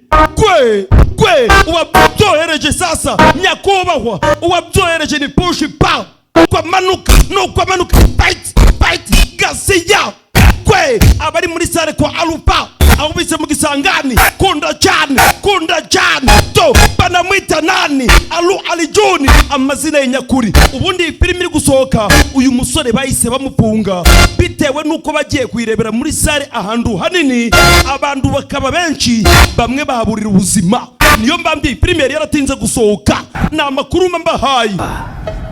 Gwe gwe, uwabyohereje sasa, nyakubahwa, uwabyohereje ni Pushpa. Nuko amanuka, nuko amanuka, fight, fight gasiya. Gwe, abari muri salle kwa Alufa, aho bise mu Gisangani, kunda cyane, kunda cyane. To banamwita nani? Allu Arjun, amazina ye nyakuri. Ubundi iyi filimi iri gusohoka, uyu musore bahise bamufunga bitewe n'uko bagiye kuyirebera muri salle ahantu hanini, abantu bakaba benshi, bamwe bahaburira ubuzima. Niyo mpamvu iyi filimi yari yaratinze gusohoka. Ni amakuru mba mbahaye.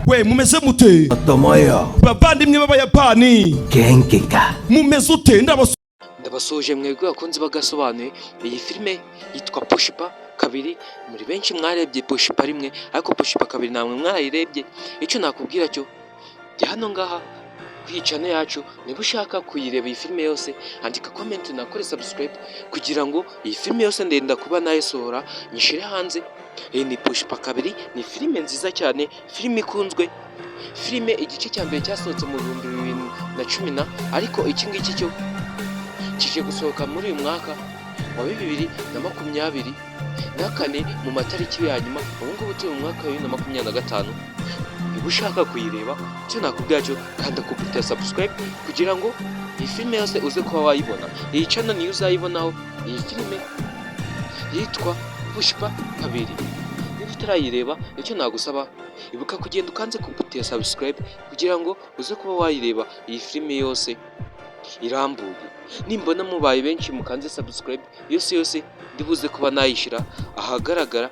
We, mumeze mute? 友よ。 Bavandimwe b'Abayapani, 元気か？ mumeze ute? Ndabasuhuje mwebwe bakunzi bagasobanuye. Iyi filime yitwa Pushpa 2. Muri benshi mwarebye Pushpa 1, ariko Pushpa 2 namwe mwarayirebye. Icyo nakubwira cyo, jya hano ngaha ku channel yacu, niba ushaka kuyireba iyi filime yose, andika comment, nakore subscribe kugira ngo iyi filime yose ndenda kuba nayisohora nyishyire hanze. Iyi ni Pushpa 2, ni filime nziza cyane, filime ikunzwe. Filime igice cya mbere cyasohotse mu 2010 na, ariko iki ngiki cyo kije gusohoka muri uyu mwaka wa 2024 mu matariki ya nyuma. Ubu ngubu turi mu mwaka wa 2025. Niba ushaka kuyireba, icyo nakubwira cyo, kanda ku buto ya subscribe kugira ngo iyi filime yose uze kuba wayibona. Iyi channel niyo uzayibonaho iyi filime yitwa Pushpa 2. Niba utarayireba, icyo nagusaba, ibuka kugenda ukanze ku buto ya subscribe kugira ngo uze kuba wayireba iyi filime yose irambuye. Nimbona mubaye benshi mukanze subscribe, yose yose ndibuze kuba nayishyira ahagaragara.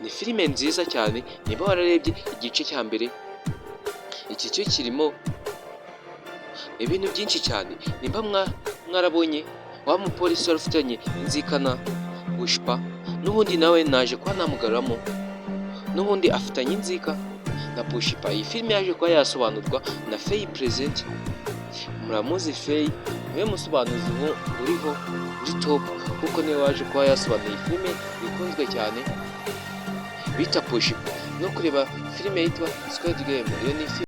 Ni filime nziza cyane. Niba wararebye igice cya mbere, iki cyo kirimo ibintu byinshi cyane. Nimba mwarabonye wa mupolisi wari ufitanye inzika na Pushpa, n'ubundi nawe naje kuba namugaruramo, n'ubundi afitanye inzika na Pushpa. Iyi filime yaje kuba yasobanurwa na Feyi Present. Muramuzi, Feyi niwe musobanuzi ubu uriho uri top, kuko niwe waje kuba yasobanuye iyi filime ikunzwe cyane bita Pushpa, no kureba filime yitwa Squid Game. Iyo ni filime